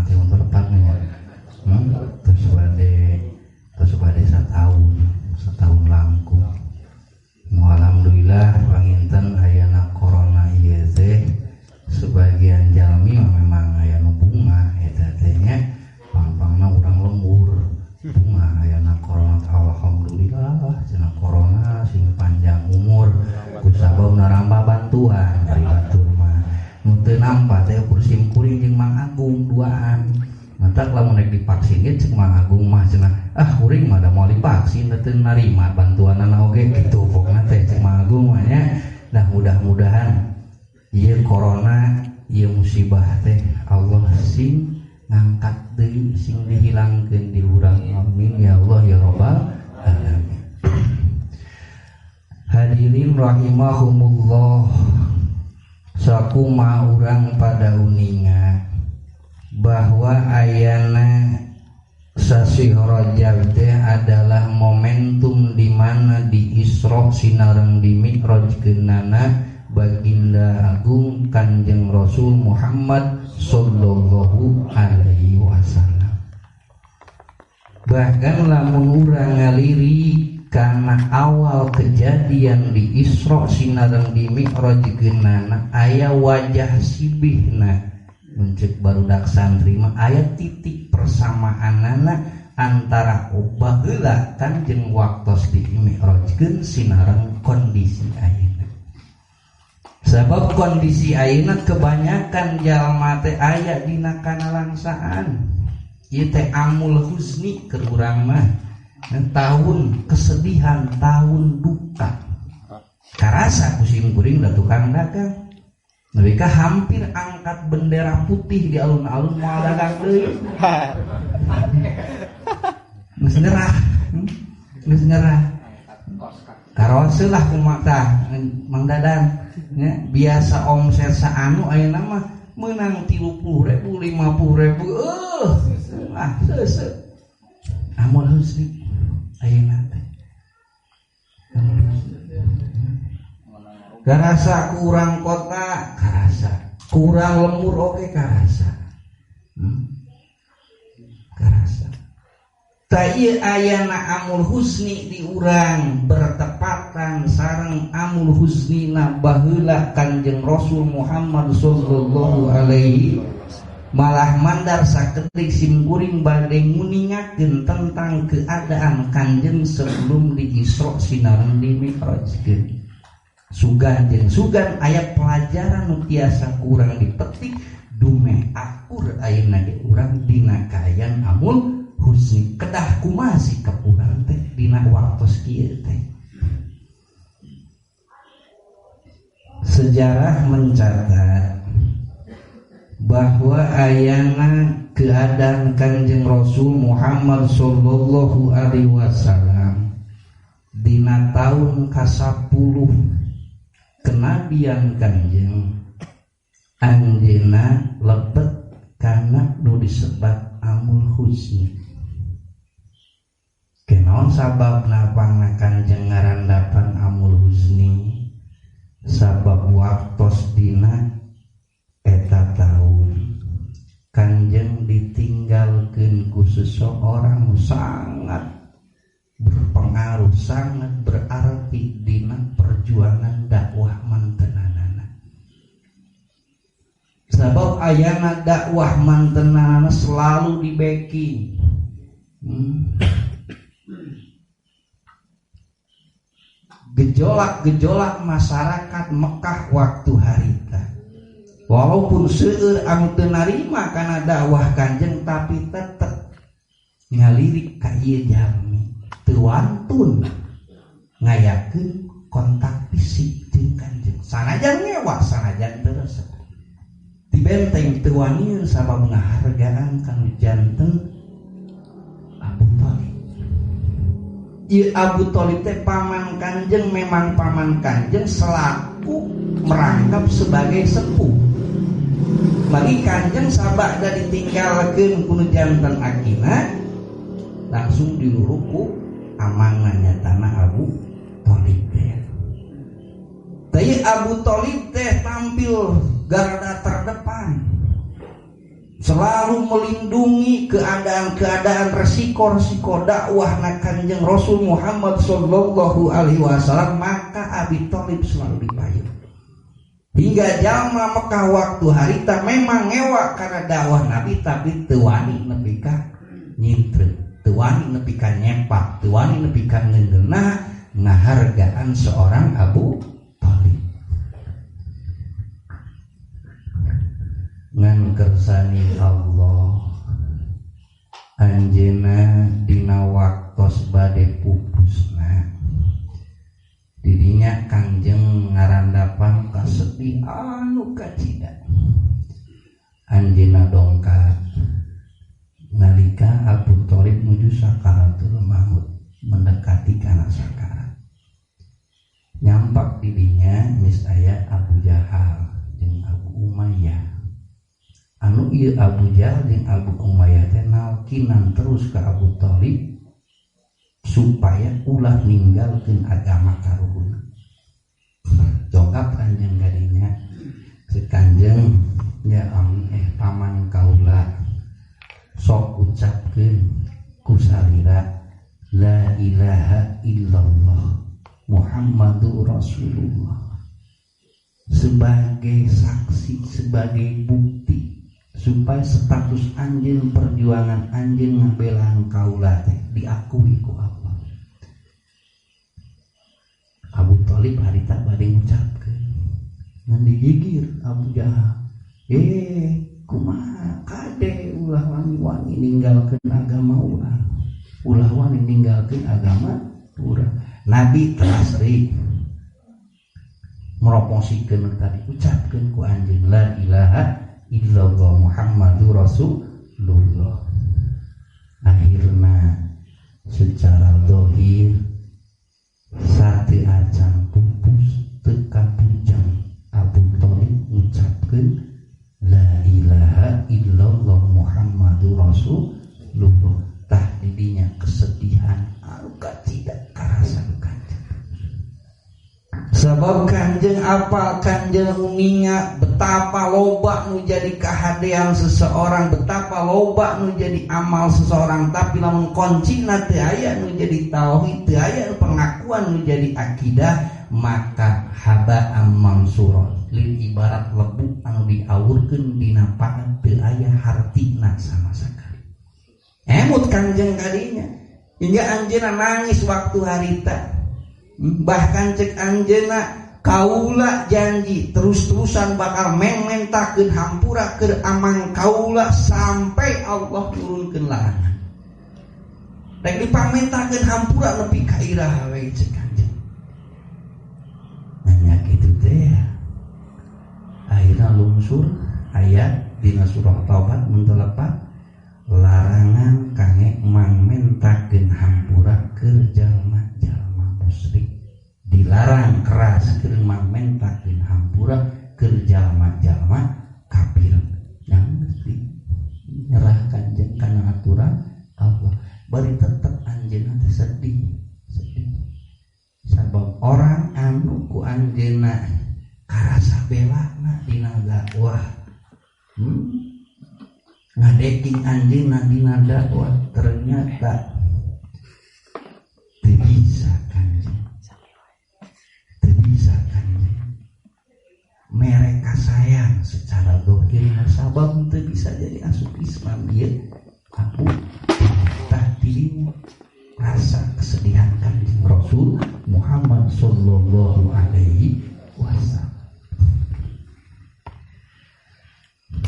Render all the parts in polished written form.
teh untuk tepatnya. Terus bade setahun langkung. Alhamdulillah panginten ayana corona ieu teh sebagian jalmi memang aya nu bunga eta teh nya pang-pangna urang lembur bunga ayana corona alhamdulillah cenah corona sing panjang umur kusabab narambah bantuan dari batur mah nu teu nampa teh ukur sim kuring jeung Mang Agung duaan mantak lamun rek divaksin ge cek Mang Agung mah cenah ah kuring mah da moal divaksin teu narima bantuanana oge kitu pokna teh cek Mang Agung mah nya. Nah mudah-mudahan ieu corona ieu musibah teh Allah sing ngangkat deui sing dihilangkeun di urang amin ya Allah ya rabbal alamin. Hadirin rahimahumullah, sakumaha urang pada uninga bahwa ayana sasih Rajab teh adalah momentum di mana di Isra sinareng di Mi'rajkeunana Baginda Agung Kanjeng Rasul Muhammad sallallahu alaihi wasallam. Bahkan lamun urang ngaliri karena awal kejadian di Isra sinareng di Mi'rajkeunana aya wajah sibihna muncul barudak santri mah aya titik persamaanana antara baheula kanjeng waktos di Mi'rajkeun sinareng kondisi ayeuna. Sebab kondisi ayeuna kebanyakan jalma teh aya dina kanalangsaan. Ieu teh amul husni keur urang mah. Tahun kesedihan, tahun duka. Karasa ku sim kuring da tukang dagang. Mereka hampir angkat bendera putih di alun-alun moal dagang deui. Geus nyerah. Geus nyerah. Karose lah kumaha tah Mang Dadan nya biasa omset saanu ayeuna mah meunang 30.000 50.000 ah seuseuh. Amul husni ayeuna teh. Karasa kurang kota, karasa kurang lembur oke karasa. Karasa. Ta ieu ayana amul husni di urang bertepatan sareng amul husnina baheula Kanjeng Rasul Muhammad sallallahu alaihi malah mandar sakedik sim kuring bade nguningakeun tentang keadaan Kanjeng sebelum di Isra sinareng di Mi'rajkeun. Sugan jeung sugan aya pelajaran nu tiasa kurang dipetik dume akur ayeuna ge urang dina kaayaan amul husni kedah kumaha sikap urang teh dina waktos kieu teh. Sejarah mencatat bahwa ayana keadaan Kanjeng Rasul Muhammad sallallahu alaihi wasallam dina tahun ka-10 kenabian Kanjeng anjeunna lebet kana nu disebat amul husni. Kenaon sababna pangna Kanjeng ngarandapan amul husni? Sabab waktos dina eta taun Kanjeng ditinggalkeun ku seseorang sangat berpengaruh, sangat berarti dina perjuangan dakwah mantenanana. Sabab ayana dakwah mantenanana selalu di backing. Gejolak-gejolak masyarakat Mekah waktu harita. Walaupun seueur anu teu narima kana dakwah Kanjeng tapi tetep ngalirik ka ieu jalmi. Teu wantun ngayakeun kontak fisik jeung Kanjeng. Sanajan ngewa, sanajan teu resep. Di benteng teu wanian sabab ngahargaan kanu janten Abu Thalib. Ieu Abu Thalib teh paman Kanjeng, memang paman Kanjeng selaku merangkap sebagai sepuh. Bagi Kanjeng sabada ditinggalkeun ku nu janten akina langsung diluruku amangna nyatana Abu Thalib teh. Teu Abu Thalib teh tampil garda terdepan. selalu melindungi keadaan-keadaan resiko-resiko dakwah na Kanjeng Rasul Muhammad sallallahu alaihi wasallam, maka Abi Thalib selalu dipayung. Hingga jalma Mekah waktu harita memang ngewa karena dakwah Nabi, tapi teu wani nepi ka nyintre, teu wani nepi ka nyepak, teu wani nepi ka ngeungeunah ngahargaan seorang Abu Thalib. Ngan kersani Allah anjeunna dina waktos bade pupusna didinya Kangjeng ngarandapan kasedih anu kacida. Anjeunna dongkap nalika Abu Thalib nuju sakaratul maut, mendekati kana sakarat. Nyampak didinya geus aya Abu Jahal jeung Abu Umayyah. Anu ieu Abu Jahal jeung Abu Umayyah teh nalkinan terus ka Abu Thalib supaya ulah ninggalkeun agama karuhunna. Dongkap Kanjeng kadinya, si Kanjeng ya paman kaula sok ucapkeun ku salira la ilaha illallah Muhammadur Rasulullah sebagai saksi, sebagai bukti supaya status anjeun, perjuangan anjeun ngabelaan kaula teh diakui ku Allah. Abu Thalib harita bade ngucapkeun ngan digigir Abu Jahal. Kumaha kade ulah wani-wani ninggalkeun agama urang. Ulah wani ninggalkeun agama urang. Nabi teras deui mroposikeun tadi, ucapkeun ku anjeun la ilaha illallah Muhammadur Rasulullah. Akhirna secara zahir sate acan pupus teu kapujang Abu Thalib ngucapkeun la ilaha illallah Muhammadur Rasulullah. Tah didinya kesedihan anu kacida karasa Kanjeng. Sabab Kanjeng apa Kanjeng uninga betapa loba nu jadi kahadean seseorang, betapa loba nu jadi amal seseorang, tapi lamun kuncina teu aya nu jadi tauhid, teu aya pengakuan nu jadi akidah, maka haba'am mansura, lin ibarat lebu anu diawurkeun dina pakan teu aya hartina sama sekali. Emut Kanjeng kadinya hingga anjeunna nangis waktu harita. Bahkan cek anjeunna kaula janji terus-terusan bakal mentakeun hampura keur amang kaula sampai Allah turunkeun larangan. Rek dipamentakeun hampura nepi ka iraha we cek Kanjeng. Nanya kitu teh. Akhirna lungsur ayat dina surah Taubat mun teu lepat larangan kange mangmentakeun hampura keur jalma-jalma musyrik. Dilarang keras keur mangmentakeun hampura keur jalma-jalma kafir. Yang mesti nyerah Kanjeng kana aturan Allah. Bari tetep anjeunna teh sedih, sedih. Sabab orang anu ku anjeunna karasa belana dina dakwah. Ngadeking anjeunna dina dakwah ternyata teu bisa Kanjeng. Teu bisa Kanjeng. Mereka sayang secara dohir sabab teu bisa jadi asup Islam ieu. Aku tah dirinya rasa kesedihan Kanjeng Rasul Muhammad sallallahu alaihi wasallam.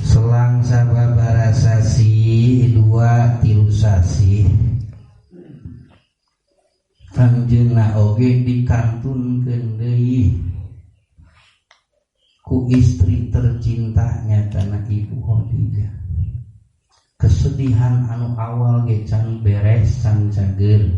Selang sababaraha sasi 2-3 sasi Kanjeunna oge dikantunkeun deui ku istri tercintanya kana Ibu Khadijah. Kesedihan anu awal ge can beres can cager,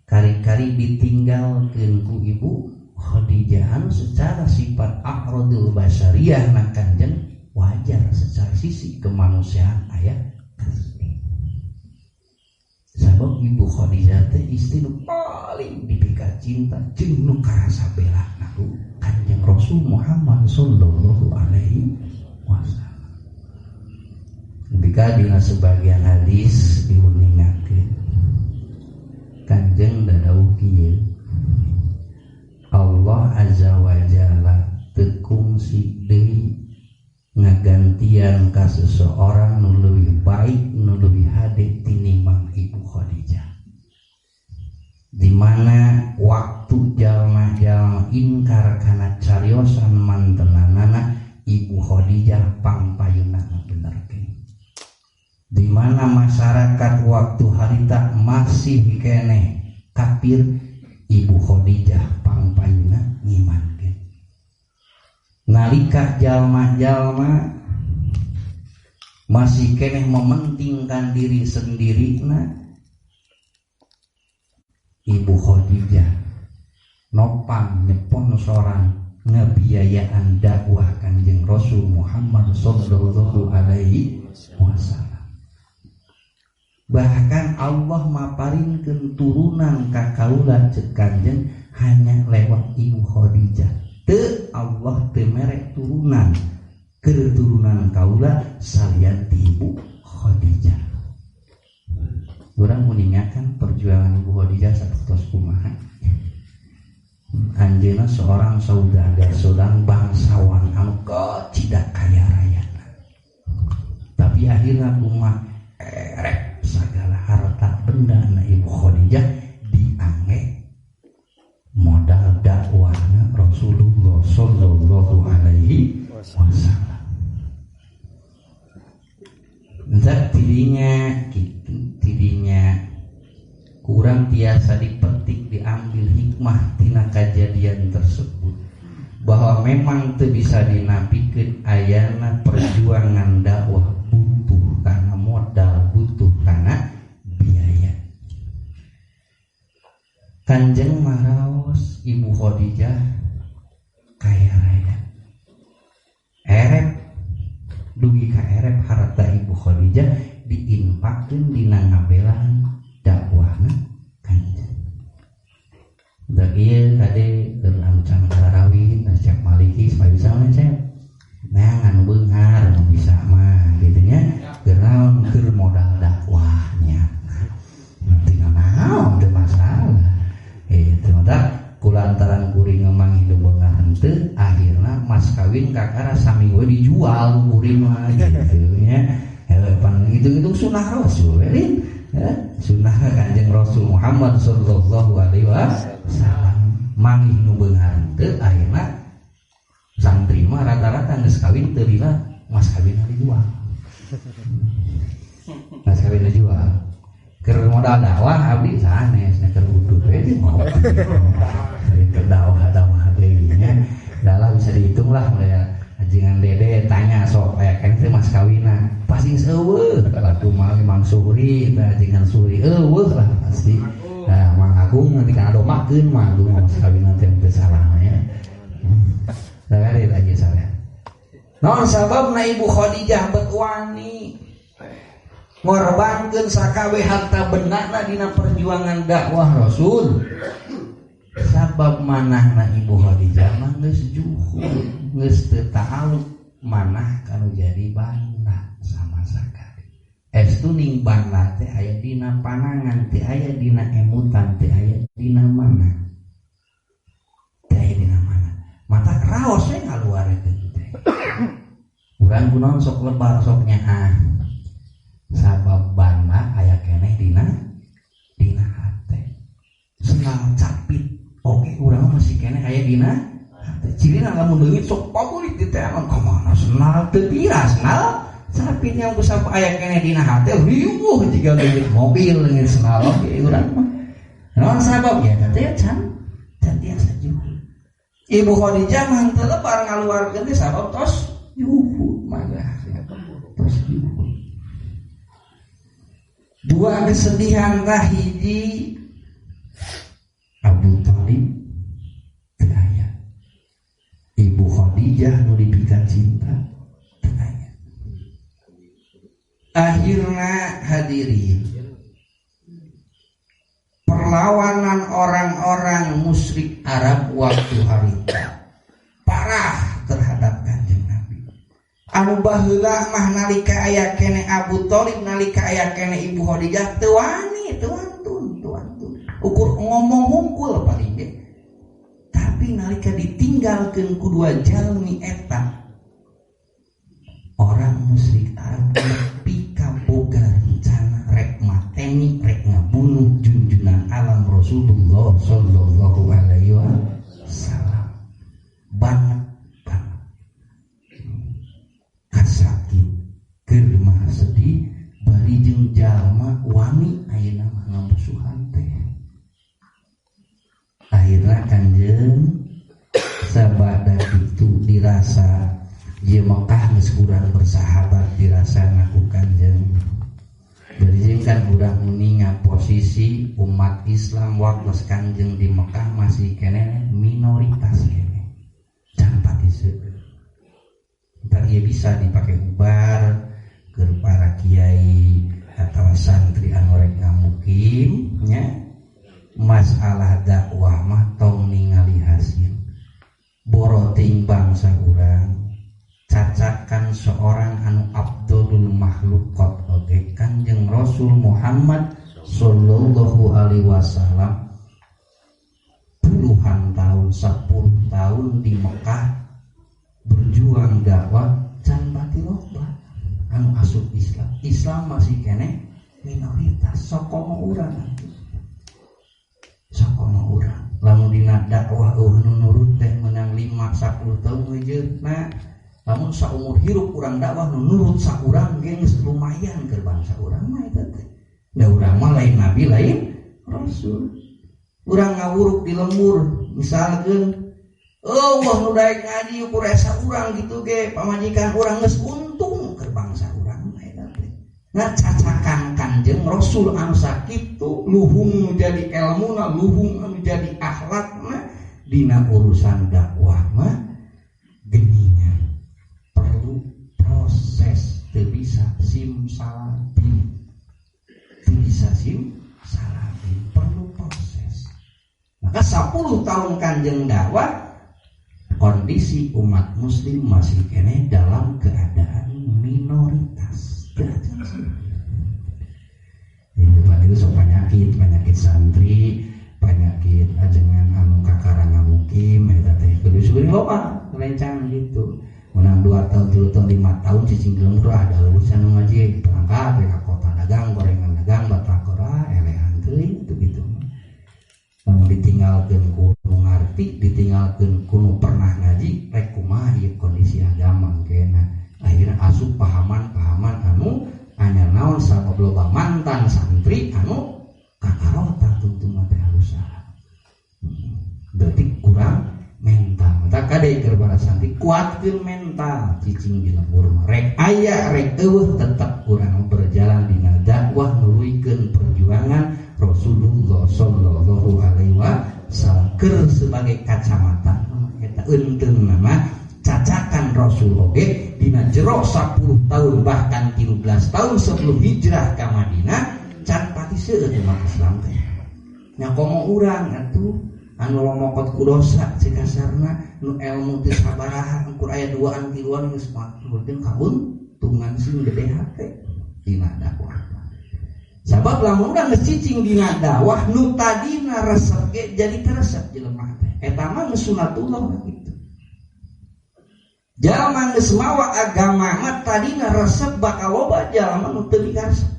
kari-kari ditinggalkeun ku Ibu Khadijah anu secara sifat a'radul basyariyah na Kanjeng wajar secara sisi kemanusiaan aya kasih. Sabab Ibu Khadijah teh istri nu paling dipika cinta jeung nu karasa belana ku Kanjeng Rasul Muhammad sallallahu alaihi wasallam. Dugi ka dina sebagian hadis diuningakeun Kanjeng dadawuh kieu, Allah Azza wa Jalla teu kungsi deui ngagantian ka seseorang nu leuwih baik, nu leuwih hade tinimbang Ibu Khadijah. Di mana waktu jalma-jalma ingkar kana cariosan mantenanana, Ibu Khadijah pangpayuna benerkeun. Di mana masyarakat waktu harita masih keneh kafir, Ibu Khadijah pangpayuna ngimankeun. Nalika jalma-jalma masih keneh mementingkan diri sendiri, Ibu Khadijah nopang nyeponsoran ngebiayaan dakwah Kanjeng Rasul Muhammad sallallahu alaihi wasallam. Bahkan Allah maparinkeun turunan ka kaula ceuk Kanjeng hanya lewat Ibu Khadijah. Teu Allah teu mere turunan keturunan kaula salian ti Ibu Khadijah. Urang meningakan perjuangan Ibu Khadijah sapertos kumaha. Anjeunna seorang saudagar, seorang bangsawan anu kecida kaya raya. Tapi akhirnya kumaha erek segala harta benda na Ibu Khadijah diangge modal dakwahna Rasulullah sallallahu alaihi wasallam. Zat tidinya gitu, tidinya kurang tiasa dipetik, diambil hikmah tina kejadian tersebut bahwa memang teu bisa dinapikeun ayana perjuangan dakwah butuh karena modal, butuh karena biaya. Kanjeng maraos Ibu Khadijah kaya raya, erep dugi ka erep harta Ibu Khadijah diinfakkeun dina ngabelaan dakwahna Kanjeng. Da ieu kade keur anu can karawin cek maliki supaya bisa mah cek. Nah anu beunghar nu bisa mah kitu nya keur naon, keur modal dakwahnya. Tinggal naon teu masalah. Itu mah kulantaran kuring memang hidup beunghar henteu, akhirna mas kawin kakara saminggu dijual kuring mah gitu nya. Heuh pan hitung-hitung sunah Rasul we. Sunah Kanjeng Rasul Muhammad sallallahu alaihi wasallam manggih nu beunghar henteu, akhirna santri mah rata-rata geus kawin teu lila mas kawin dijual. Mas kawin dijual. Keur modal dakwah abdi sanes nya keur udud we di mau. Keur dakwah deui nya. Dalah bisa dihitung lah ya. Ajengan Dede tanya sok aya kan teh mas kawina pasti eueuh lagu mah Mang Suhri teh ajengan Suhri eueuh lah pasti. Nah Mang Agung nanti kana domakeun Mang Agung mas kawina teh teu salah nya. Nah aja salah. Naon sababna Ibu Khadijah bet wani ngorbankeun sakabeh harta bendana dina perjuangan dakwah Rasul? Sabab manahna Ibu Khadijah mah geus juhud, geus teu ta'aluk manah kanu jadi banda sama sakali. Estu ning banda teh aya dina panangan, teh aya dina emutan, teh aya dina mana. Teh aya dina mana. Mata raos we ngaluarkeun teh. Urang kunaon sok lebar sok nyaah. Sabab banda aya keneh dina dina hate. Senal capit. Oke, urang masih keneh aya dina hate. Cirina lamun leungit sok pabulit di teangan ka mana senal teu pira senal capit yang ku sapa aya keneh dina hate riuh jiga leungit mobil leungit senal oke urang mah. Naon sabab ya teh can can tiasa juhud. Ibu Khadijah mah teu lebar ngaluarkeun teh sabab tos juhud mah tos juhud. Dua kesedihan tah hiji Abu Talib teu aya. Ibu Khadijah nu dipikan cinta teu aya. Akhirna hadirin, perlawanan orang-orang musyrik Arab waktu harita parah terhadap Kanjeng Nabi. Anu baheula mah nalika aya keneh Abu Thalib, nalika aya keneh Ibu Khadijah teu wani, teu wantun, teu wantun. Ukur ngomong hungkul paling ge. Tapi nalika ditinggalkeun ku dua jalmi eta, orang musyrik Arab nepi ka boga rencana rek mateni, rek ngabunuh junjunan alam Rasulullah sallallahu alaihi wasallam. Banget banget kasakit keur mah sedih bari jeung jalma wani ayeuna mah ngamusuhan teh. Akhirna kanjeng sabada itu dirasa ieu Mekah geus kurang bersahabat, dirasa ngaku kanjeng. Bari jeung kan urang uninga posisi umat Islam waktu kanjeng di Mekah masih keneh minoritas keneh. Can pati seueur. Ntar ieu bisa dipake ubar keur para kiai atawa santri anu rek ngamukim nya. Masalah dakwah mah tong ningali hasil. Boroting bangsa urang cacakan seorang anu abdulul makhluqat oge Kanjeng Rasul Muhammad sallallahu alaihi wasallam puluhan tahun, 10 tahun di Mekah berjuang dakwah can pati loba anu asup Islam. Islam masih keneh minoritas, sokomo urang atuh. Sokomo urang lamun dina dakwah eueuh nu nurut teh meunang 5 10 tahun ngeujeutna. Lamun saumur hirup urang dakwah nu nurut saurang ge geus lumayan keur bangsa urang mah eta teh. Da urang mah lain nabi lain rasul. Urang ngawuruk di lembur misalkeun eueuh nu daek ngaji ukur esa urang kitu ge pamajikan urang geus untung keur bangsa urang mah eta teh. Ngacacakan Kanjeng Rasul anu sakitu luhung nu jadi elmuna, luhung anu jadi akhlakna dina urusan dakwah mah geuningan perlu proses, teu bisa simsalabim, teu bisa simsalabim, perlu proses. Maka 10 tahun Kanjeng dakwah kondisi umat muslim masih keneh dalam keadaan minoritas. Itu sok penyakit, penyakit santri, penyakit ajengan anu kakara ngamukim eta teh kudu syukur loba rencana gitu. Menang 2 tahun, 3 tahun, 5 tahun cicing di lembur ada urusan ngaji berangkat ke kota dagang, gorengan dagang, batagora, elehan teuing itu gitu. Lamun ditinggalkeun ku nu ngarti, ditinggalkeun ku nu pernah ngaji, rek kumaha ieu kondisi agama engkena. Akhirnya asup pahaman-pahaman anu anyar naon sabab loba mantan santri anu kakarota tungtung teh usaha. Berarti kurang mental. Maka kade keur para santri kuatkeun mental cicing di lembur rek aya rek eueuh tetep urang berjalan dina dakwah nuluykeun perjuangan Rasulullah sallallahu alaihi wasallam keur sebagai kacamata eta eunteung mah cacakan Rasul oge dina jero 10 tahun bahkan 13 tahun sebelum hijrah ka Madinah can pati seueur umat Islam teh. Nya komo urang atuh anu lomokot ku dosa cek kasarna nu elmu teu sabaraha ukur aya duaan tiluan geus maturkeun kauntungan sing gede hate dina dakwah. Sabab lamun urang geus cicing dina dakwah nu tadina resep ge jadi teresep jelema teh. Eta mah geus sunatullah kitu. Jalma geus mawa agama mah tadina resep bakal loba jalma nu teu dikaresep.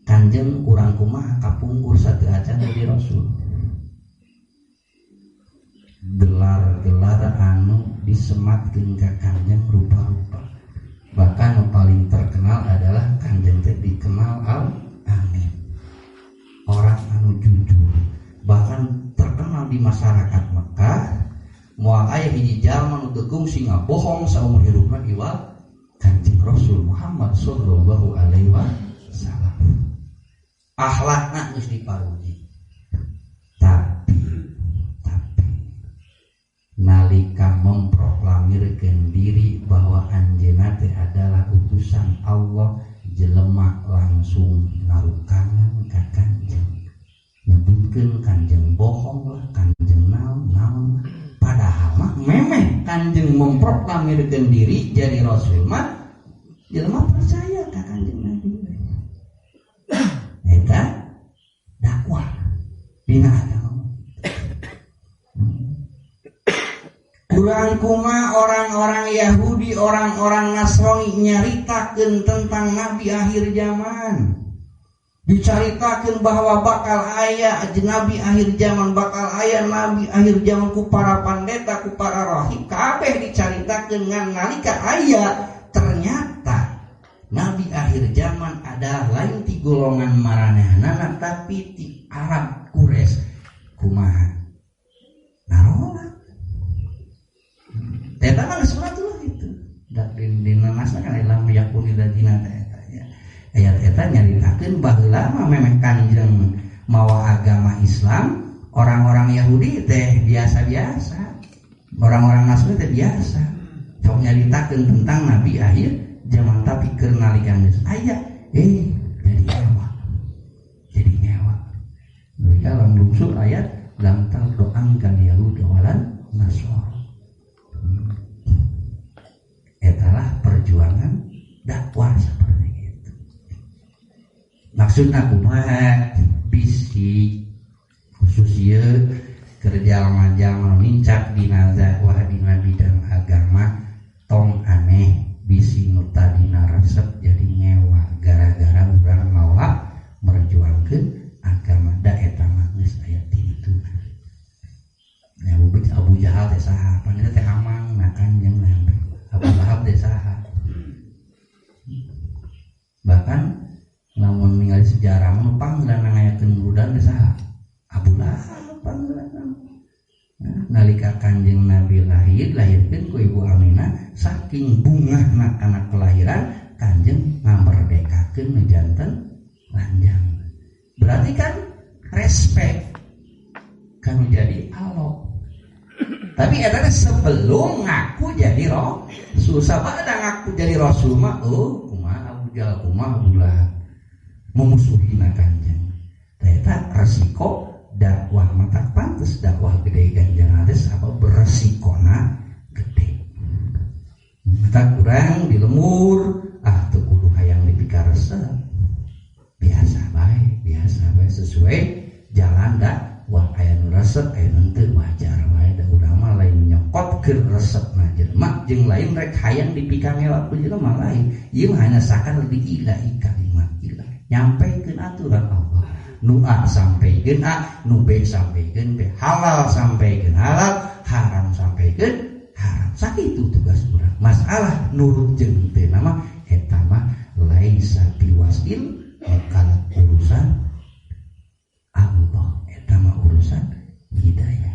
Kanjeng urang kumaha kapungkur sateu acan jadi rasul. Gelar-gelar anu disematkeun ka kanjeng rupa-rupa. Bahkan nu paling terkenal adalah kanjeng teh dikenal al-amin. Orang anu jujur. Bahkan terkenal di masyarakat Mekah moal aya hiji jalma nu teu kungsi ngabohong saumur hirupna iwal Kanjeng Rasul Muhammad sallallahu alaihi wasallam. Akhlakna geus diparuji. Tapi nalika memproklamirkeun diri bahwa anjeunna teh adalah utusan Allah, jelema langsung narukangan ka Kanjeng. Nyebutkeun Kanjeng bohong lah, Kanjeng naon-naon. Padahal mah memeh Kanjeng kanjeng memproklamirkeun diri jadi rasul mah jelema percaya ka kanjeng Nabi. Eta dakwah dina agama. Kurang kuma orang-orang Yahudi, orang-orang Nasrani nyaritakeun tentang nabi akhir zaman. Dicaritakeun bahwa bakal aya nabi akhir zaman, bakal aya nabi akhir zaman ku para pandeta, ku para rahib, kabeh dicaritakeun ngan nalika aya ternyata nabi akhir zaman adalah lain ti golongan maranehanana tapi ti Arab Quraisy. Kumaha? Narolak. Eta mah geus lah itu. Da dina nasna kan lam yakunil ladina eta ya. Ayat eta nyaritakeun baheula mah memeh kanjeng mawa agama Islam, orang-orang Yahudi teh biasa-biasa. Orang-orang Nasrani teh biasa. Sok nyaritakeun tentang nabi akhir zaman tapi keur nalika geus aya jadi nyawa. Jadi nyawa. Mereka langsung ayat lam tardo'an Yahudi walan Nasrani. Etalah perjuangan dakwah seperti itu. Maksudna kumaha bisi khusus ieu keur jalma-jalma nincak dina dakwah dina bidang agama tong aneh bisi nu tadina resep jadi nyewa gara-gara urang mawa merjuangkeun agama da eta mah geus aya ti ditu. Ya Abu Jahal teh saha? Panggilna teh amang na kanjeng Nabi. Abu Lahab teh saha? Bahkan lamun ningali sejarah mah panggilan ngayakeun rudan teh saha? Abu Lahab panggilan. Nalika kanjeng Nabi lahir, lahirkeun ku Ibu Aminah saking bungahna kana kelahiran kanjeng ngamerdekakeun nu janten lanjang. Berarti kan respect kan jadi alok. Tapi eta teh sebelum ngaku jadi rasul, sabada ngaku jadi rasul mah oh kumaha Abu Jahal, kumaha Abu Lahab memusuhi na kanjeng. Tah eta resiko dakwah mah pantes dakwah gede ganjaran teh apa beresikona gede. Mata kurang di lemur ah teu kudu hayang dipikaresep. Biasa bae sesuai jalan dakwah aya nu resep aya nu teu wajar wae da urang mah lain nyokotkeun resepna jelema jeung lain rek hayang dipikangewa ku jelema lain. Ieu mah hanya sakadar diilahi kalimat ilah nyampekeun aturan Allah. Nu A sampaikan A, nu B sampaikan B, halal sampaikan halal, haram sampaikan haram. Sakitu tugas urang. Masalah nurut jeung teu nama eta mah laisa biwasil kana urusan Allah, eta mah urusan hidayah.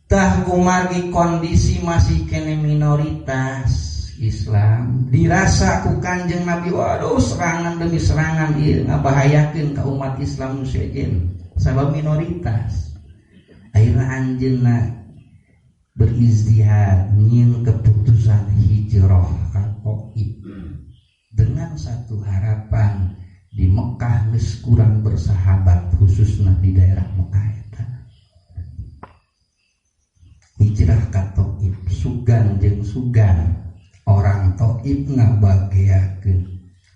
Tah kumargi kondisi masih kene minoritas Islam dirasa ku Kanjeng Nabi waduh serangan demi serangan ieu ngabahayakeun ka umat Islam nu sejen sabab minoritas. Akhirna anjeunna berijtihad nyieun keputusan hijrah ka Thaif dengan satu harapan di Mekah geus kurang bersahabat khususna di daerah Mekah eta. Hijrah ka Thaif sugan jeung sugan orang Thaif ngabageakeun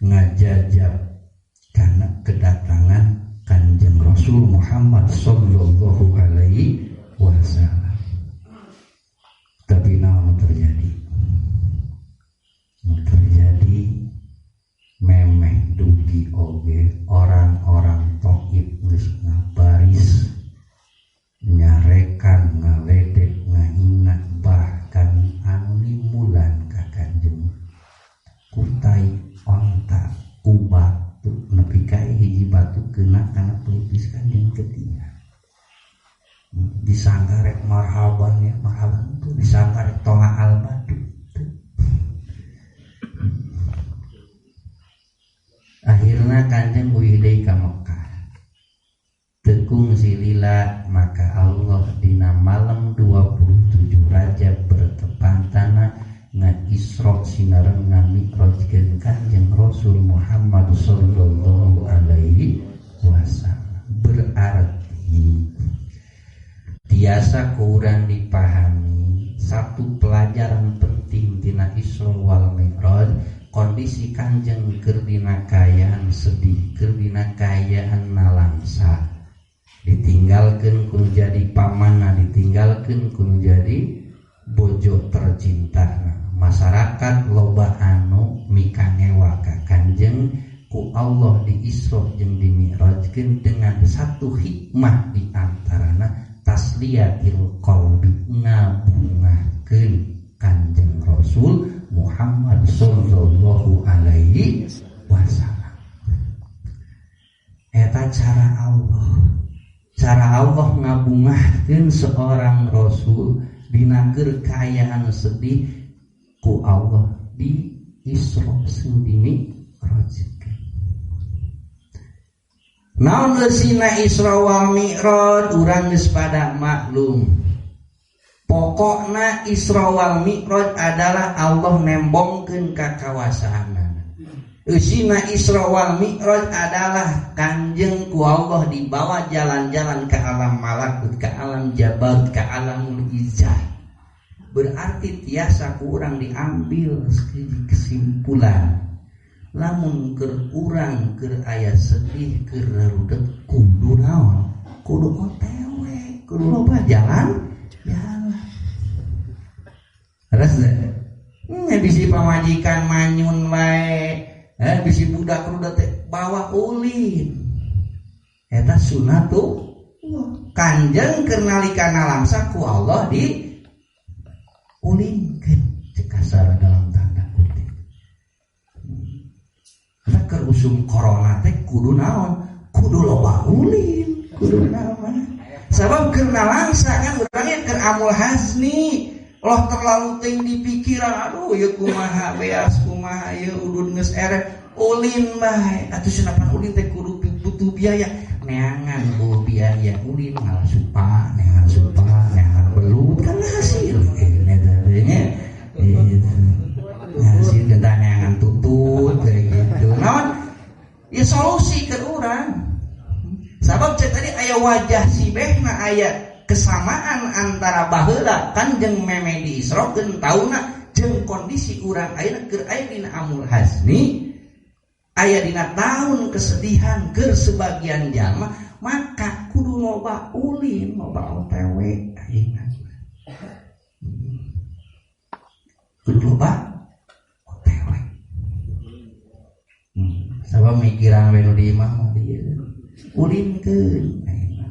ngajajab karena kedatangan Kanjeng Rasul Muhammad sallallahu alaihi wasallam. Tapi naon terjadi? Nu terjadi memeh dugi oge orang-orang Thaif geus ngabaris nyarekan ngaledek ngahina bahkan anu nimulan ka Kanjeng kutai onta ku batu nepi ka hiji batu kena kana pelipis Kanjeng ketiga. Disangka rek marhaban ya marhaban itu disangka rek tonga al batu. Akhirna Kanjeng uih deui ka Mekah. Tekung silila maka Allah dina malam 27 Rajab bertepatana nga Isra sinareng ngami'rajkeun Kanjeng Rasul Muhammad sallallahu alaihi wasallam. Berarti tiasa kurang dipahami Kanjeng keur dina kaayaan sedih, keur dina kaayaan nalangsa, ditinggalkeun ku jadi pamanna, ditinggalkeun ku jadi bojo tercinta. Masyarakat loba anu mikangewa ka Kanjeng, ku Allah di Isra jeung di Mi'rajkeun dengan satu hikmah di antarana tasliyatil qalbi, ngabungahkeun Kanjeng Rasul Muhammad sallallahu alaihi wasallam. Eta cara Allah. Cara Allah ngabungahkeun seorang rasul dina keur kaayaan sedih ku Allah di Isra jeung di Mi'rajkeun. Naon eusina Isra wal Mi'raj urang geus pada maklum. Pokokna Isra wal Mi'raj adalah Allah nembongkeun ka kawasaanana. Eusina Isra wal Mi'raj adalah Kanjeng ku Allah dibawa jalan-jalan ke alam malakut, ke alam jabarut, ke alamul izzah. Berarti tiasa ku urang diambil kesimpulan. Lamun keur urang keur aya sedih, keur rarudeg, kudu naon? Kudu OTW, kudu loba jalan. Terus bisi pamajikan manyun wae, bisi budak rudet teh bawa ulin. Eta sunah tuh Kanjeng keur nalika nalangsa ku Allah di ulinkeun cek kasar dalam tanda kutip. Eta keur usum corona teh kudu naon? Kudu loba ulin, kudu naon? Sabab keur nalangsa kan urangnya keur amul hazni. Loh terlalu tinggi pikiran, aduh ya kumaha beas kumaha ya udun geus erek ulin bae. Atuh senapan ulin teh kudu butuh biaya, neangan bu biaya ulin ngalah supa, neangan supa, neangan belut kan hasil eta teh nya. Hasil tentang neangan tutut kayak gitu. Naon? Ya solusi ke urang. Sabab cek tadi aya wajah si behna aya kesamaan antara baheula Kanjeng meme di Isra keun tauna jeung kondisi urang ayeuna keur aya dina amul hazni, aya dina taun kesedihan keur sebagian jalma, maka kudu loba ulin, loba OTW ayeuna. Kudu loba OTW. Sabab mikiran we nu di imah mah dieu. Ulinkeun ayeuna.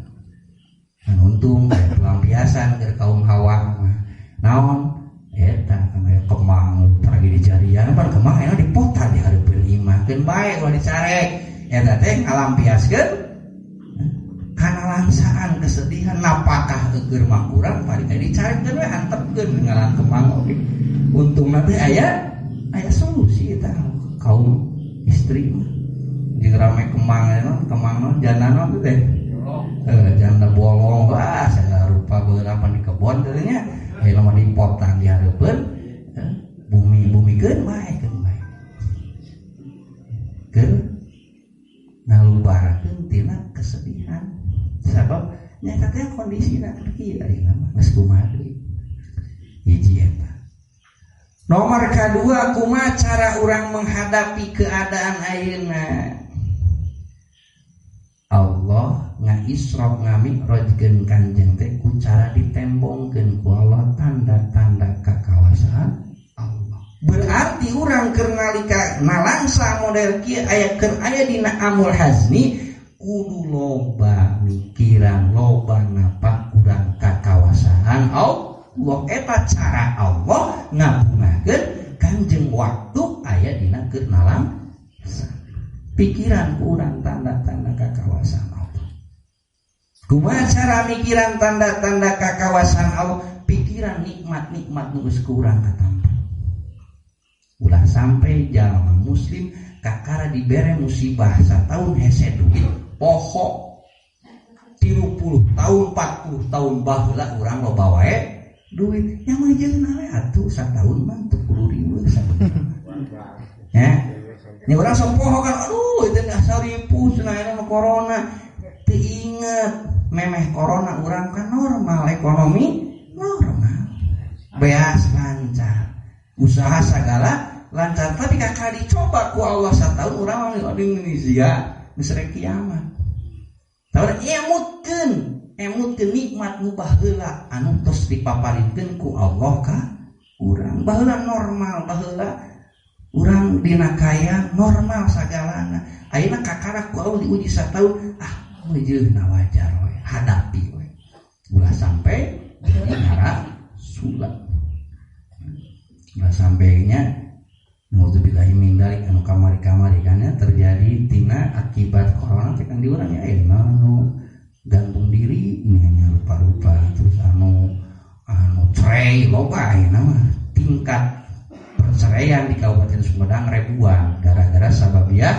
Untung pelampiasan ke kaum hawa mah. Naon eta kan aya kemang lagi di jarian pan kemang enak dipotan di hareupeun imah keun bae ulah dicarek eta teh ngalampiaskeun kana langsaan kesedihan napakah keur mah kurang paling dicarekkeun we antepkeun ngalan kemang oge. Untungna teh aya solusi eta kaum istri mah jeung rame kemang naon kemang naon janda naon teh janda bolong wah segala rupa beberapa di kebon tadinya ayeuna mah dipotang di hareupeun bumi-bumikeun bae keun bae keur ngalubarakeun tina kesedihan sabab nya teh kondisina keur kieu ayeuna mah geus kumaha deui hiji eta. Nomor kadua kumaha cara urang menghadapi keadaan ayeuna. Allah nga-Isra nga-Mi'rajkeun Kanjeng teh ku cara ditembongkeun ku Allah tanda-tanda kakawasaan Allah. Berarti urang keur nalika nalangsa model kieu aya keur aya dina amul hazni kudu loba mikiran, loba napak urang kakawasaan Allah. Eta cara Allah ngabungahkeun Kanjeng waktu aya dina keur nalangsa. Pikiran kurang tanda-tanda kakawasan Allah. Kumaha cara mikiran tanda-tanda kakawasan Allah? Pikiran nikmat-nikmat nu geus kurang katampa. Ulah sampai jalma muslim kakara dibere musibah sataun hese duit poho 30 tahun 40 tahun baheula urang loba wae duit nya mah jeung we atuh sataun mah teu kudu riweuh sabenerna. Ya. Ini orang sok poho kan, aduh itu nggak seribu cenah mah corona. Teu inget memeh corona urang kan normal, ekonomi normal, beas lancar, usaha segala lancar tapi kakak dicoba ku Allah satahun urang mah aduh geus sia geus rek kiamat. Tah emutkeun nikmat nu baheula anu tos dipaparinkeun ku Allah ka urang. Baheula normal, baheula urang dina kaya normal sagalana. Ayeuna kakara ku Allah diuji satahun, ah meujeuna wajar we, hadapi we. Ulah sampai jadi ngarasula. Ulah sampainya naudzubillahi min dzalik anu kamari-kamari kan ya terjadi tina akibat corona teh kan di urang ya ayeuna anu gantung diri nya rupa-rupa terus anu cerai loba ayeuna mah tingkat perceraian di Kabupaten Sumedang ribuan gara-gara sababia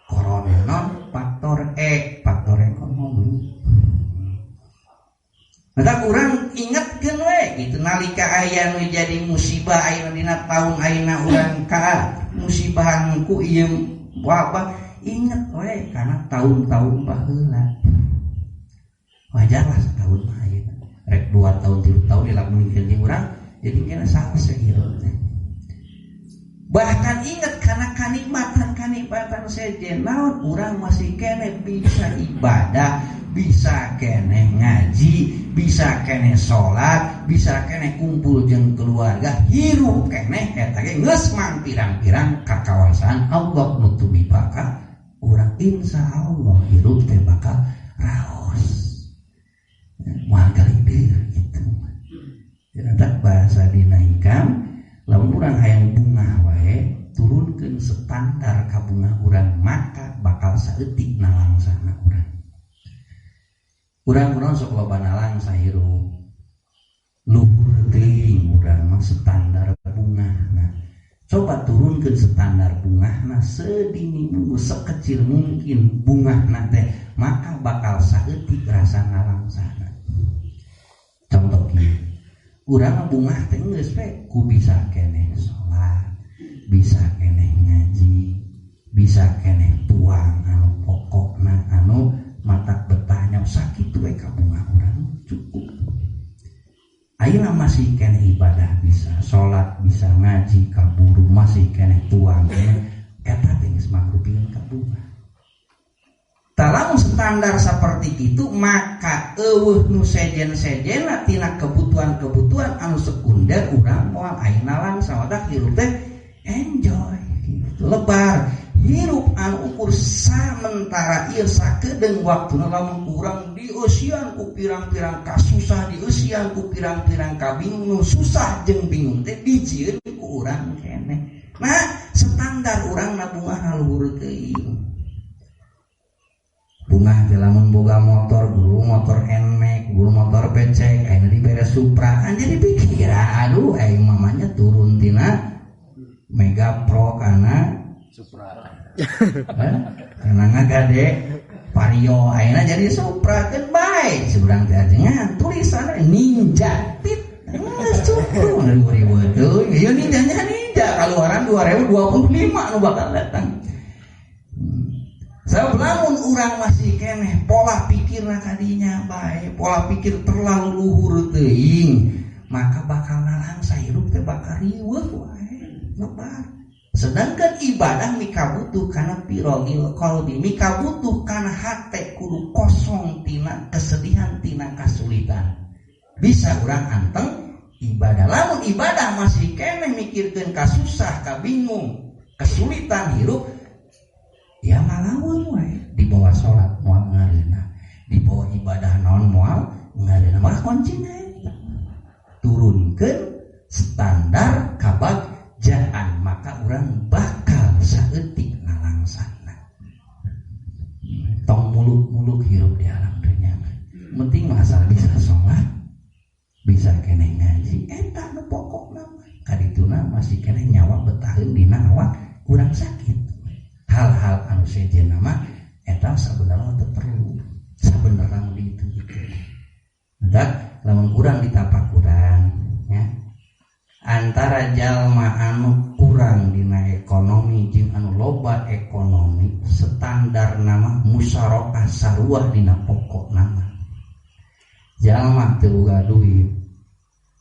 corona non faktor E faktor ekonomi. Maka kurang ingetkeun we gitu nalika aya nu jadi musibah ayeuna dina taun ayeuna urang ka musibahan ku ieu wabah inget we kana taun-taun baheula. Wajarlah setahun mah ayeuna rek 2 tahun 3 tahun dilamunikeun jeung urang jadi kena salse hirup teh. Bahkan inget kana kanikmatan-kanikmatan sejen naon urang masih keneh bisa ibadah, bisa keneh ngaji, bisa keneh salat, bisa keneh kumpul jeung keluarga, hirup keneh eta ge geus mangpirang-pirang ka kawasan Allah nu tumiba ka urang insyaallah hirup teh bakal raos. Moal galidir gitu. Jadi bahasa dina hikam lamun urang hayang bungah wae turunkeun standar ka bungah urang maka bakal saeutik nalangsana urang. Urang-urang sok loba nalangsa hirup. Luhur teuing urang mah standar bungahna. Coba turunkeun standar bungahna sedini mungkin sekecil mungkin bungahna teh maka bakal saeutik rasa nalangsana. Contoh kieu. Urang bungah teh geus we ku bisa keneh salat, bisa keneh ngaji, bisa keneh tuang anu pokokna anu matak betahnya sakitu we ka bungah urang cukup. Ayeuna masih keneh ibadah bisa, salat bisa, ngaji kaburu masih keneh tuang keneh eta teh geus mangrupikeun ka bungah. Tah lamun standar seperti itu maka eueuh nu sejen-sejenna tina kebutuhan-kebutuhan anu sekunder urang moal ayeuna langsung tah hirup teh enjoy gitu lebar hirup anu ukur samentara ieu sakedeung waktuna lamun urang dieusian ku pirang-pirang kasusah dieusian ku pirang-pirang kabingung nu susah jeung bingung teh dijieun ku urang keneh. Nah standar urang na bungah luhur teuing. Bungah teh lamun boga motor, guru motor Nmax, guru motor becek, ayeuna dibere Supra, kan jadi pikir, aduh aing mamanya turun tina Mega Pro kana Supra. Karena ngagade Vario ayeuna jadi Supra kan bae surang teh ajengan tulisanna Ninja tit. Geus cukup 2000 teuing. Ieu ninjanya ninja kaluaran 2025 nu bakal datang. Sebab lamun urang masih keneh pola pikirna kadinya bae, pola pikir terlalu luhur teuing, maka bakal nalangsa hirup teh bakal riweuh wae, lebar. Sedangkan ibadah mikabutuh kana pirogil qalbi, mikabutuh kana hate kudu kosong tina kesedihan tina kasulitan. Bisa urang anteng ibadah. Lamun ibadah masih keneh mikirkeun kasusah, kabingung, kesulitan hirup, ya malaweung we di bawah salat moal ngareuna, di bawah ibadah naon moal ngareuna. Maka kuncina eta turunkeun standar kabagjaan maka urang bakal saeutik nalangsana. Tong muluk-muluk hirup di alam dunya penting mah asal bisa salat, bisa keneh ngaji eta nu pokokna mah. Kadituna masih keneh nyawa betaheun dina awak urang sakit. Hal-hal anu sejen nama eta sabenerna teu perlu sabenerna mun ditu itu. Entak lamun kurang ditapakuran ya. Antara jalma anu kurang dina ekonomi jeung anu loba ekonomi standar nama musyarakah sarua dina pokok nama. Jalma teu boga duit,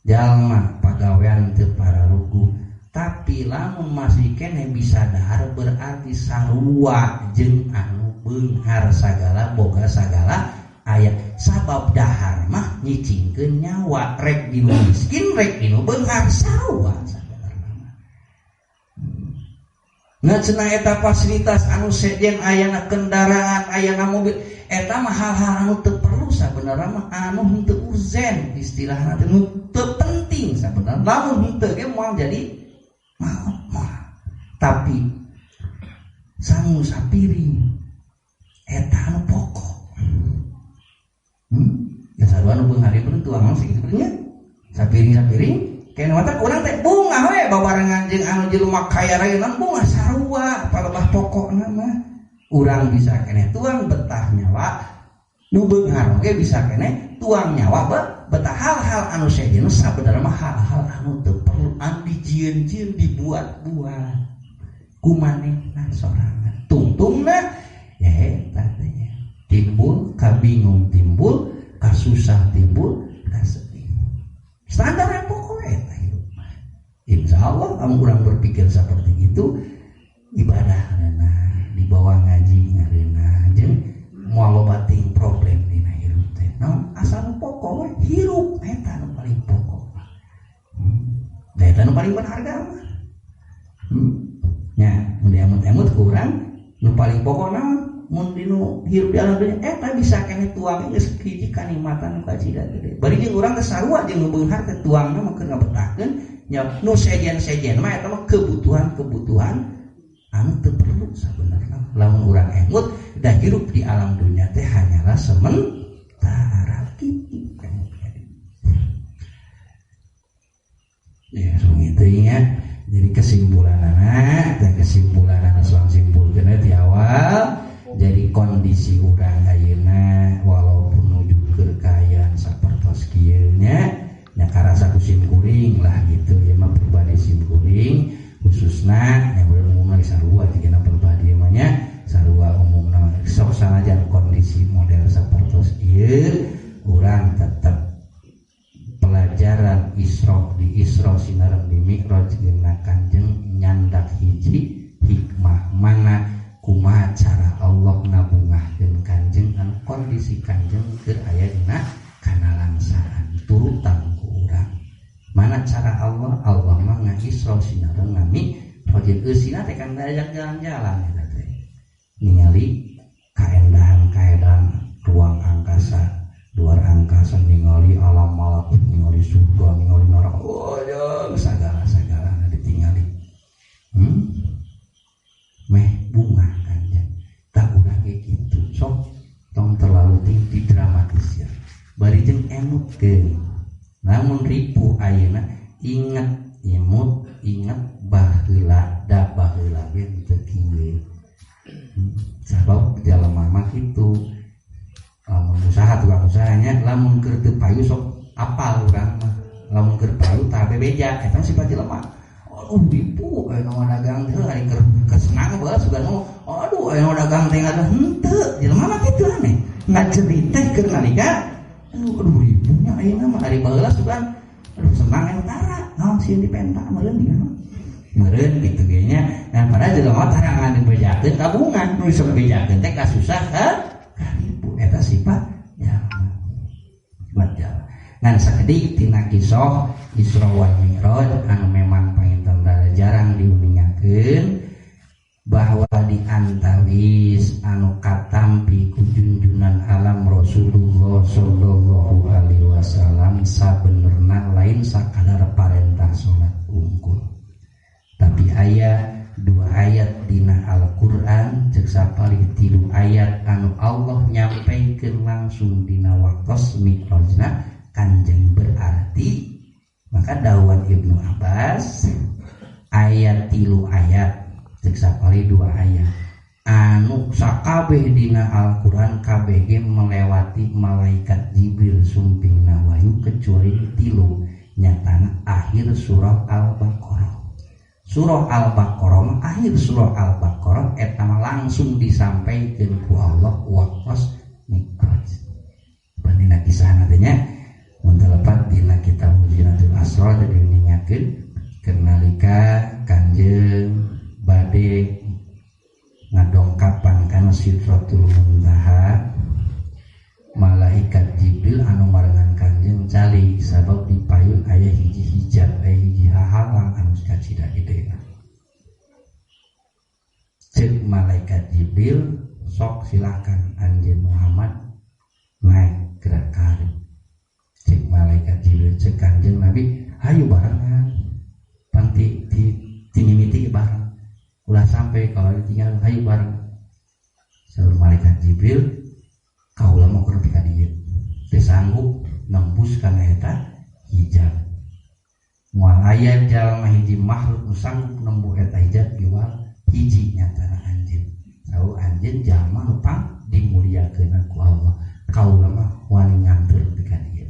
jalma pagawean teu pararuguh, Tapi lamun masih keneh bisa dahar berarti sarua jeung anu beunghar sagala boga sagala aya. Sabab dahar mah nyicingkeun nyawa, rek dinu miskin rek dinu beunghar sarua sabenerna mah. Ngan cenah eta fasilitas anu sejen ayana kendaraan ayana mobil eta mah hal-hal anu teu perlu sabenerna mah, anu henteu urgen istilahna teh, nu teu penting sabenerna. Lamun henteu ge moal jadi mau, tapi sangu sapiring eta anu pokok. Ya sarua nu beunghar ieu tuang sakitu nya. Sapiring-sapiring kena mata urang teh bungah we babarengan jeung anu jelema kaya raya nan bungah sarua palebah pokokna mah. Urang bisa keneh tuang betah nyawa, nu beunghar oge bisa keneh tuang nyawa betah. Hal-hal anu sejen sabenerna mah hal-hal anu teu perlu, anu dijieun-jieun dibuat-buat ku manehna sorangan. Tungtungna ya eta teh nya. Timbul kabingung, timbul kasusah, timbul kasedih. Standar yang pokok eta hidup mah. Insya Allah kamu kurang berpikir seperti itu, ibadah ngareunah, dibawa ngaji ngareunah, jeung moal loba teuing problem dina hirup teh. Naon asal nu pokok we hirup eta nu paling pokok. Da eta nu paling berharga mah. Nya mun diemut-emut ku urang nu paling pokok naon? Mun dinu hirup di alam dunya eta bisa keneh tuang geus hiji kanikmatan nu kacida gede. Bari jeung urang teh sarua jeung nu beunghar teh tuangna mah keur ngabetahkeun nya nu sejen-sejen mah eta mah kebutuhan-kebutuhan anu teu perlu sabenerna. Lamun urang emut da hirup di alam dunya teh hanyalah sementara kitu kan. Ya begitu ya. Jadi kesimpulanana dan kesimpulanana soal simpulkeun di awal. Jadi kondisi urang ayeuna walaupun nuju keur kaayaan sapertos kieu nya, nya karasa ku sim kuring lah gitu ya mah pribadi sim kuring khususna nya umumna sarua jigana pribadi mah nya sarua umumna sok sanajan kondisi model sapertos ieu urang tetep pelajaran Isra di Isra sinareng di Mi'raj dina Kanjeng nyandak hiji hikmah mana kumaha cara Allah ngabungahkeun Kanjeng anu kondisi Kanjeng keur aya dina kanalangsaan turutan ku urang. Mana cara Allah? Allah mah nga-Isra sinareng ngami rojin eusina teh kan diajak jalan-jalan eta teh. Ningali kaendahan-kaendahan ruang angkasa, luar angkasa, ningali alam malakut, ningali surga, ningali neraka. Oh, ya, sagala-sagala ditingali. Meh bunga Kanjeng. Tak urang ge kitu. Sok tong terlalu tinggi didramatisir. Bari jeung emutkeun. Namun ripuh ayeuna inget imut, inget baheula, da baheula ge teu kieu. Sabab jelema mah kitu. Lamun usaha tukang usahanya, lamun keur teu payu sok apal urang mah. Lamun keur payu tah bebeja, eta mah sifat jelema. Aduh ripuh aya nu dagang teh ari keur senang bae sugan mah. Aduh aya nu dagang teh ngaduh henteu, jelema mah kitu aneh. Ngajerit teh keur nalika aduh ripuhnya ayeuna mah ari baheula sugan. Aduh senang aya tara, naon sieun dipenta meureun ieu mah. Meureun kitu ge nya. Nah padahal jelema tara ngan bejakeun tabungan, nu sok bejakeun teh kasusah ka ripuh eta sifat jalma. Sifat jalma. Ngan sakedik tina kisah Isra wal Mi'raj anu memang panginten rada jarang diuningakeun bahwa di antawis anu katampi ku junjunan alam Rasulullah sallallahu alaihi wasallam sabenerna lain sakadar parentah salat unggul. Tapi aya dua ayat dina Al-Qur'an ceuk sapalih 3 ayat anu Allah nyampaikeun langsung dina waktos Mi'rajna Kanjeng, berarti maka dawan Ibnu Abbas ayat 3 ayat ceuk sapalih 2 ayat anu sakabeh dina Al-Qur'an kabeh ge melewati malaikat Jibril sumpingna wahyu kecuali 3 nyatana akhir surah Al-Baqarah. Surah Al-Baqarah akhir surah Al-Baqarah eta mah langsung disampaikeun ku Allah waktos Mi'raj. Bandina kisahna teh nya mun telepat dina kitab Mujinatul Asrar diningakeun Kenalika Kanjeng bade ngadongkapan kana Sidratul Muntaha, malaikat Jibril anu marengan Kanjeng cali sabab di payun aya hiji hijab, aya hiji hahalang anu kacida gedena. Ceuk malaikat Jibril, sok silakan anjeun Muhammad naik gerak ka. Ceuk malaikat Jibril ceuk Kanjeng Nabi, hayu barengan panti ti mimiti bareng, ulah sampai kalau ditinggal, hayu bareng. Saur malaikat Jibril, kaula mah keur ka dieu teu sanggup nembus kana eta hijab. Moal aya jalma hiji makhluk nu sanggup nembuh eta hijab iwal hiji nyatana anjeun. Saur anjeun jalma nu pang dimuliakeun ku Allah, kaula mah wani nganteur ka dieu.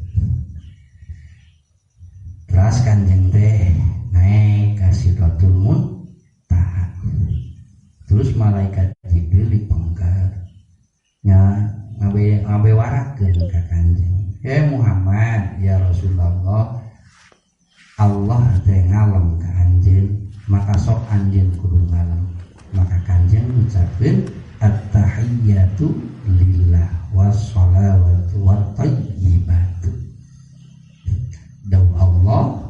Teras Kanjeng teh naik ka Sidratul Muntaha. Terus malaikat Jibril dipengker nya ngabewarakeun ka Kanjeng. Ya Muhammad, ya Rasulullah, Allah teh ngalem ka anjeun, maka sok anjeun kudu ngalem. Maka Kanjeng ngucapkeun at-tahiyyatu lillah was-salawatu wat-thayyibatu. Dawuh Allah,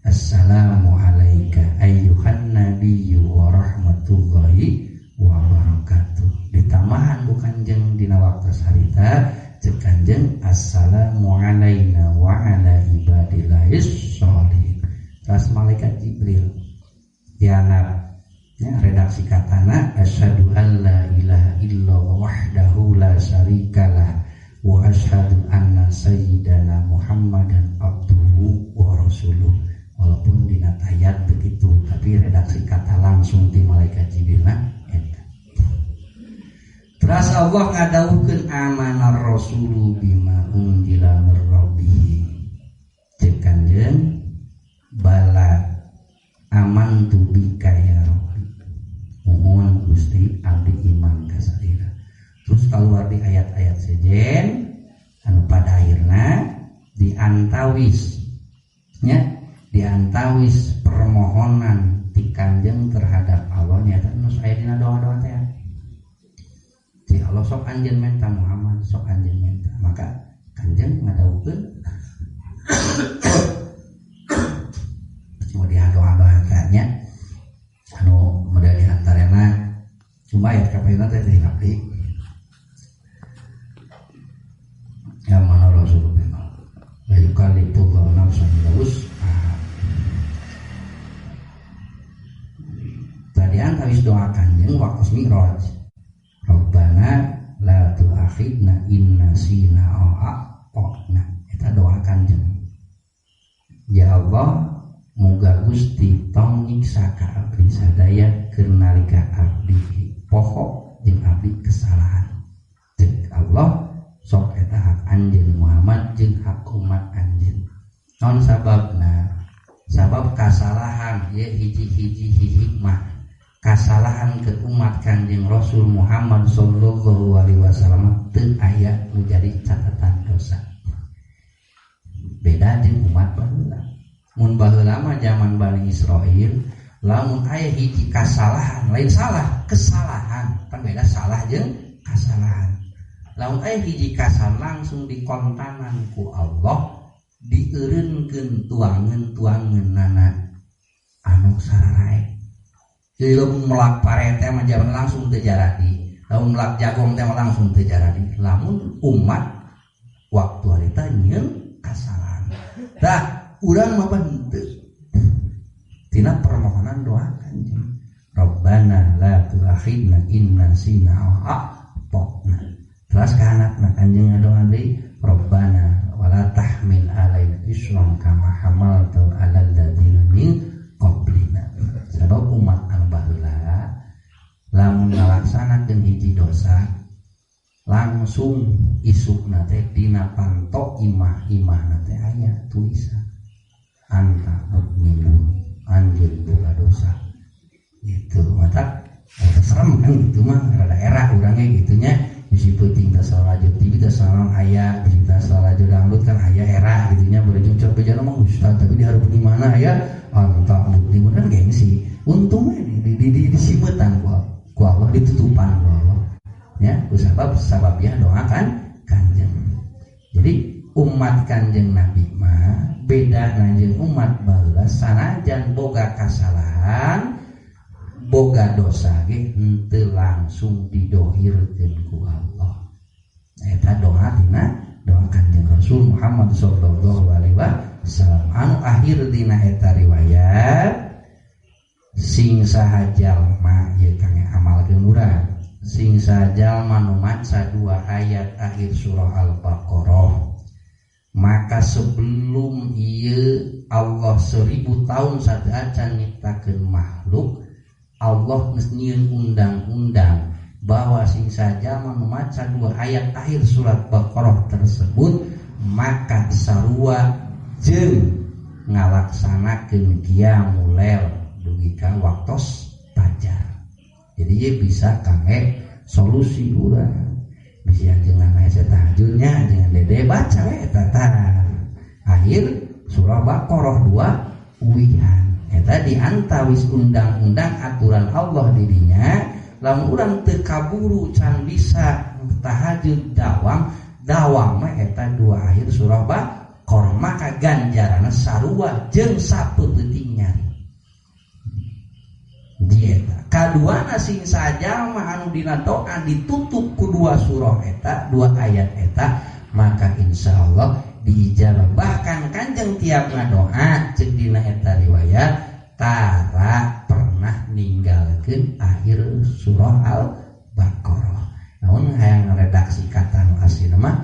assalamu alayka ayyuhan nabiyyu wa rahmatullahi wa barakatuh. Ditambahan ku Kanjeng dina waktu harita ceuk Kanjeng assalamu alaina wa ala ibadillahis sholihin. Terus malaikat Jibril dianap ya, redaksi katana asyhadu alla ilaha illallah wahdahu la syarikalah wa asyhadu anna sayyidana Muhammadan abduhu wa rasuluh. Walaupun dina tayat begitu, tapi redaksi kata langsung di malaikat Jibril na eta. Terus Allah ngadawuhkeun amanar rasulu bima unzila mir rabbih. Ceuk Kanjeng bala amantu bika ya Rabbi. Mohon Gusti abdi iman ka salira. Terus keluar di ayat-ayat sejen anu pada akhirna diantawis nya, diantawis permohonan ti Kanjeng terhadap Allah nyata nu aya dina doa-doa teh. Ti Allah sok anjeun menta Muhammad, sok anjeun menta. Maka Kanjeng ngadawuhkeun cuma di doa-doa teh nya anu model di antarana cuma ayat kapayuna teh teh abdi. Ya mana Rasulullah la yukallifullahu nafsan illa wus'aha. Tadi antawis doa Kanjeng waktu Mi'raj. Rabbana la tu'akhidna in nasina aw akhtana. Eta doa Kanjeng. Ya Allah, muga Gusti tong nyiksa ka abdi sadaya keur nalika abdi poho jeung abdi kesalahan. Ceuk Allah, sok eta hak anjeun Muhammad jeung hak umat anjeun. Naon sababna? Sabab kasalahan ye hiji-hiji hikmah. Kasalahan ke umat Kanjeng Rasul Muhammad sallallahu alaihi wasallam teu aya nu jadi catatan dosa. Beda jeung umat baheula. Mun baheula mah zaman Bani Israil, lamun aya hiji kasalahan, lain salah, kesalahan. Pan beda salah jeung kasalahan. Lamun aya hiji kasalahan langsung dikontanan ku Allah, dieureunkeun tuangeun-tuangeunana anu sararae. Jadi lamun melak pare teh mah jaman langsung teu jaradi, lamun melak jagong teh mah langsung teu jaradi. Lamun umat waktu harita nyieun kasalahan. Tah urang mah henteu. Tina permohonan doa Kanjeng. Rabbana la tu'akhidna in nasina aw akhtana. Terus ka anakna Kanjeng ngadoa deui, Rabbana wala tahmil alaina isran kama hamaltu alal ladzina min qablina. Sabab umat anu baheula lamun ngalaksanakeun hiji dosa langsung isukna teh dina panto imah-imahna teh aya tulisan anta mukminun, anjeun boga dosa. Gitu mata serem kan gitu mah rada era urangnya gitunya. Bisi peuting teh salaju TV teh salam aya, bisi teh salaju dangdut kan aya era gitunya. Berujung cok bejana mah ustaz tapi di hareup di mana aya Anta'budni kan gengsi. Untung we di disimetan ku Allah ditutupan ku Allah. Ya, ku sabab sababiah doa kan Kanjeng. Jadi umat Kanjeng Nabi mah beda jeung umat baheula sanajan boga kasalahan boga dosa ge henteu langsung didohirkeun ku Allah. Eta doa dina doa Kanjeng Rasul Muhammad sallallahu alaihi wasallam anu akhir dina eta riwayat sing saha jalma ieu kangge amalkeun urang sing saha jalma nu maca dua ayat akhir surah Al-Baqarah maka sebelum ieu Allah 1000 tahun sateuacan nyiptakeun makhluk Allah geus nyieun undang-undang bahwa sing saja membaca dua ayat akhir surat Baqarah tersebut maka sarua jeung ngalaksanakeun qiyamul lail dugi ka waktos fajar. Jadi ieu bisa kangge solusi urang. Bisa jangan aya tahajudnya jangan dede baca we eta tah. Akhir surah Baqarah 2 uwihan. Eta diantawis undang-undang aturan Allah dirinya lamun urang teu kaburu can bisa tahajud dawam dawam mah eta dua akhir surah Baqarah maka ganjaranna sarua jeung sapeupeting nyari. Dieta kaduana sing sajalma anu dina doa ditutup ku dua surah eta dua ayat eta maka insyaallah diijabah. Bahkan Kanjeng tiap ngadoa ceuk dina eta riwayat tara pernah ninggalkeun akhir surah Al-Baqarah. Namun hayang redaksi kata nu aslina mah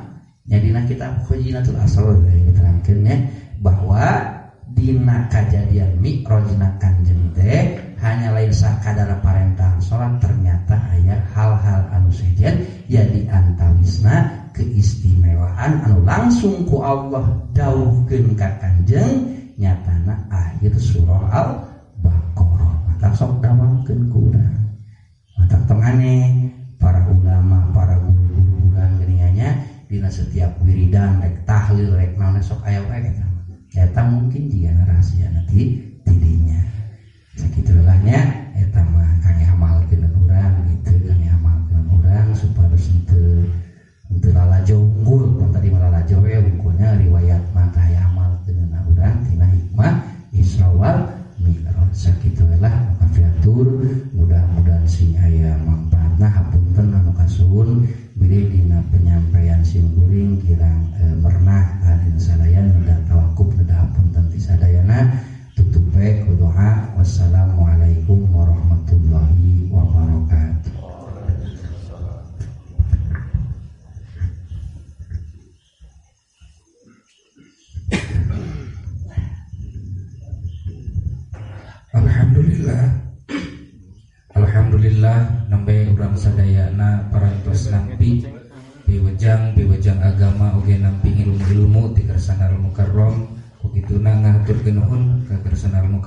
nya dina kitab Khazinatul Asrar diterangkeun nya bahwa dina kajadian Mi'rajna Kanjeng teh hanya lain sakadar parentahan salat ternyata aya hal-hal anu sejen ya diantawisna keistimewaan anu langsung ku Allah dawuhkeun ka Kanjeng nyatana akhir surah Al-Baqarah. Maka sok dawangkeun ku urang. Maka tong aneh para ulama, para guru-guru urang geuningannya dina setiap wiridan rek tahlil rek naon sok aya wae eta. Eta mungkin jiga rahasia nanti tidinya. Sakitulah nya eta mah kangge amalkeun urang gitu, kangge amalkeun urang supados henteu lalajo unggul, pan tadi mah lalajo we unggulnya riwayat mah tah aya amalkeun urang tina hikmah Isra wal Mi'raj. Sakitu we lah nu kapiatur, mudah-mudahan sing aya mangpaatna. Hapunten anu kasuhun bilih dina penyampaian sim kuring kirang merenah ka sadayana neda tawakuf neda hapunten ti sadayana. Tutup we ku doa. Wassalamualaikum warahmatullahi wabarakatuh. Alhamdulillah. Alhamdulillah nembe urang sadayana parantos nampi piwejang agama oge nampi ilmu-ilmu ti Kersana Al Mukarram. Ku kituna ngahaturkeun nuhun ka Kersana Al Mukarram.